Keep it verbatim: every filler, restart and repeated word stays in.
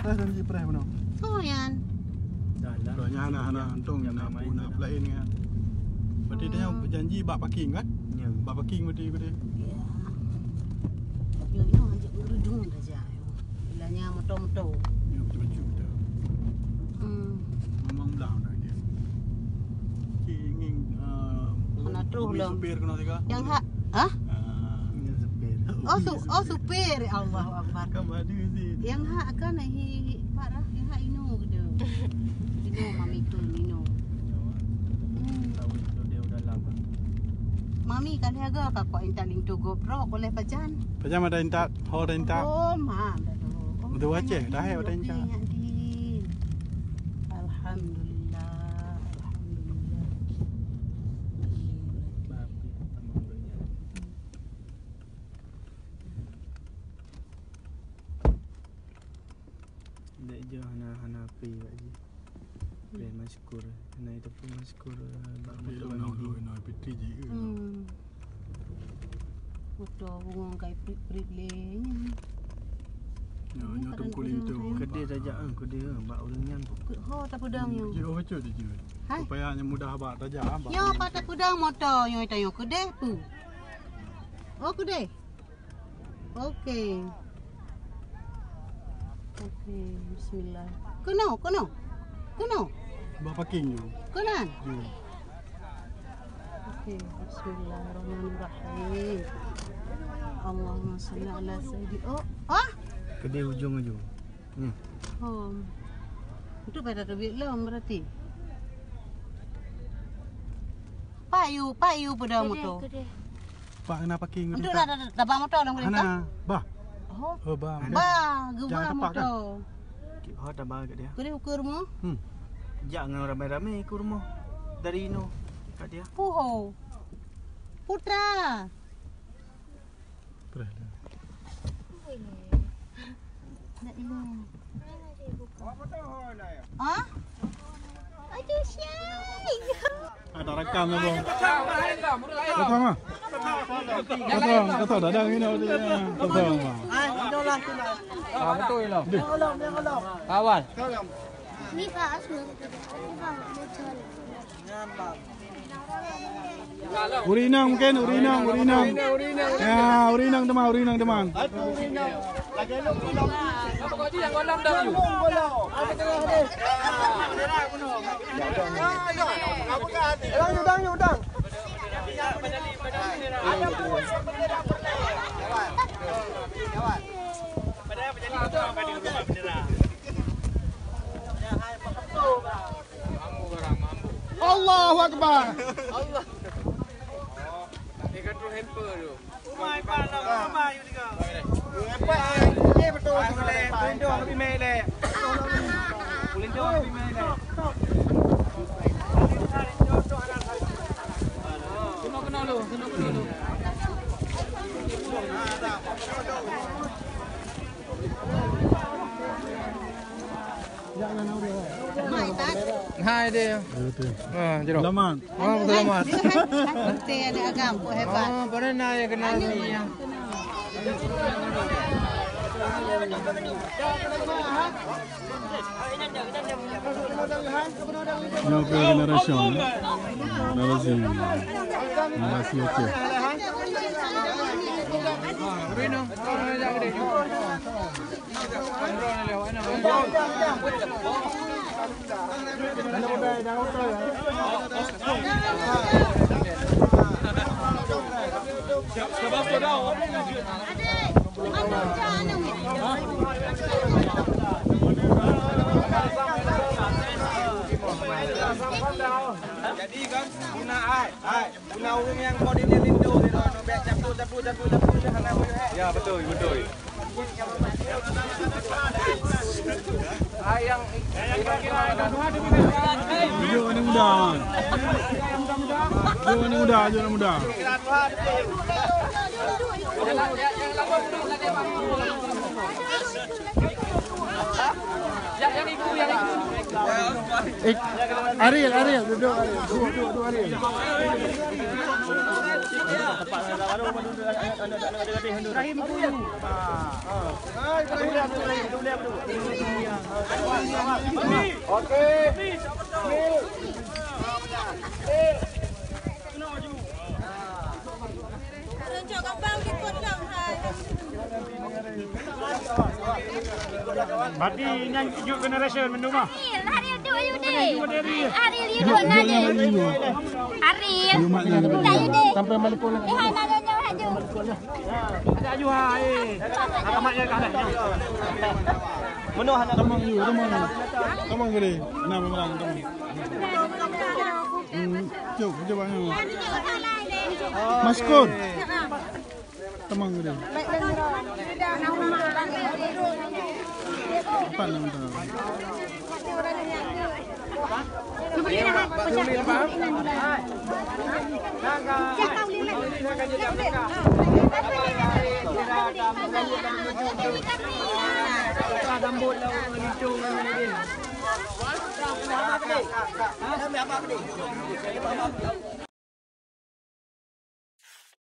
Dah janji preh bunoe. Oh, nyan. Dah lah. Dah nyan, nah, nah, untung nyan, nah, main pelain kan. Berarti dia berjanji bak parking kan? Ya. Bak parking berarti, berarti. Ya. Yo, yo, anjak urudung dah jak. Bilanya moto-moto. Ya, betul-betul, betul. Hmm. Memang belah dah dia. Cik ingin, uh, hana troh lom. Supir kena tiga. Yang hak, hah? Ah. Ini supir. Oh, su-, oh, supir. Allahu Akbar. Kan badu sih. Yang hak kan hi, hi, Pak Rah, yang hak inu gitu. Inu mami tu, inu. Hmm. Tahu itu dia udah lama. Mami kali aga ka kok intat linto GoPro oleh pajan. Pajan ada intat, ho ada intat. Oh, ma, dah tu. Oh, betul Aceh, dah hai ada intat. Alhamdulillah, alhamdulillah. Dek jo hana, hana api bak jih. Beh masyukur. Hana itu pun masyukur bak moto lagi. Hmm. Moto bungong kai prit-prit lé nyan. Ya, nyoe teungku linto. Kedeh tajak, eh, kedeh, eh, bak ureueng nyan. Ho tapeudong nyoe. Jih, oh, bacut jih. Hai. Supaya nyan mudah bak tajak, bak. Nyoe pat tapeudong moto nyoe tanyoe kedeh pu. Oh, kedeh. Okey. Okey, bismillah. Keunoe, keunoe. Keunoe. Bak parking ju. Keunan. Ju. Okey, bismillahirrahmanirrahim. Allahumma shalli ala sayyidi-, oh, ah? Kedeh ujong ju. Hmm. Oh. Itu pada teubiet lom berarti. Pak yu, pak yu pada moto. Kedeh, kedeh. Pak kena parking. Untuk dah, dah, dah, dah ba moto dah boleh. Hana, bah. Oh. Oh, bah. Bah, geuba moto. Kan? Oh, tambah kat dia. Kena ukur mu? Hmm. Jak ngon ramai-ramai ke rumah. Dari ino kat dia. Puho. Putra. Terus dah. Nak ini. Ah? Aduh, Syai. Ada rakam apa? Kosong ah? Kosong, kosong, dadang ni nak. Kosong ah. Ah, betul lah. Ah, betul lah. Kawan. Ni Pak Asmi. Ni Pak Asmi. Ureueng inong mungkin, ureueng inong, ureueng inong. Ya, ureueng inong teuma, ureueng inong teuma. Allahu Akbar. Allah. Eh, kan tu hamper tu. Umai, Pak, nak rumah, you tiga. Eh, Pak, eh, betul. Pulinto lebih melek. Pulinto lebih melek. Kena, kena lu, kena, kena lu. Hai, dia. Betul. Ha, jeruk. Selamat. Oh, selamat. Dia hai, hai, teh ada agam, kok hebat. Oh, pernah ya kenal ni. Nyoe keu generasi, generasi, generasi Aceh. Jadi kan, guna ai, ai. Guna ureueng nyang koordinir linto, bèk campur, campur, campur, campur, hana boleh. Ya, betul, betul. Ai nyang, nyang kira-kira. Jok aneuk muda. Jok aneuk muda, jok aneuk muda. Yang, yang itu, yang itu. Eh, Ariel, Ariel, duduk Ariel. Duduk, duduk, duduk Ariel. Oke. Berarti nyan youth generation mandum ah. Ariel, Ariel, you deh. Ariel, you deh. Ariel, you deh. Sampai malam pun. Eh, hai, nak nyonya laju. Ada laju, hai. Amat ya, kalah. Menoh anak. Tamang you, tamang. Tamang gede. Nah, memang tamang. Hmm, cuk, coba ni. Maskot. Tamang gede. Empat nama tamang.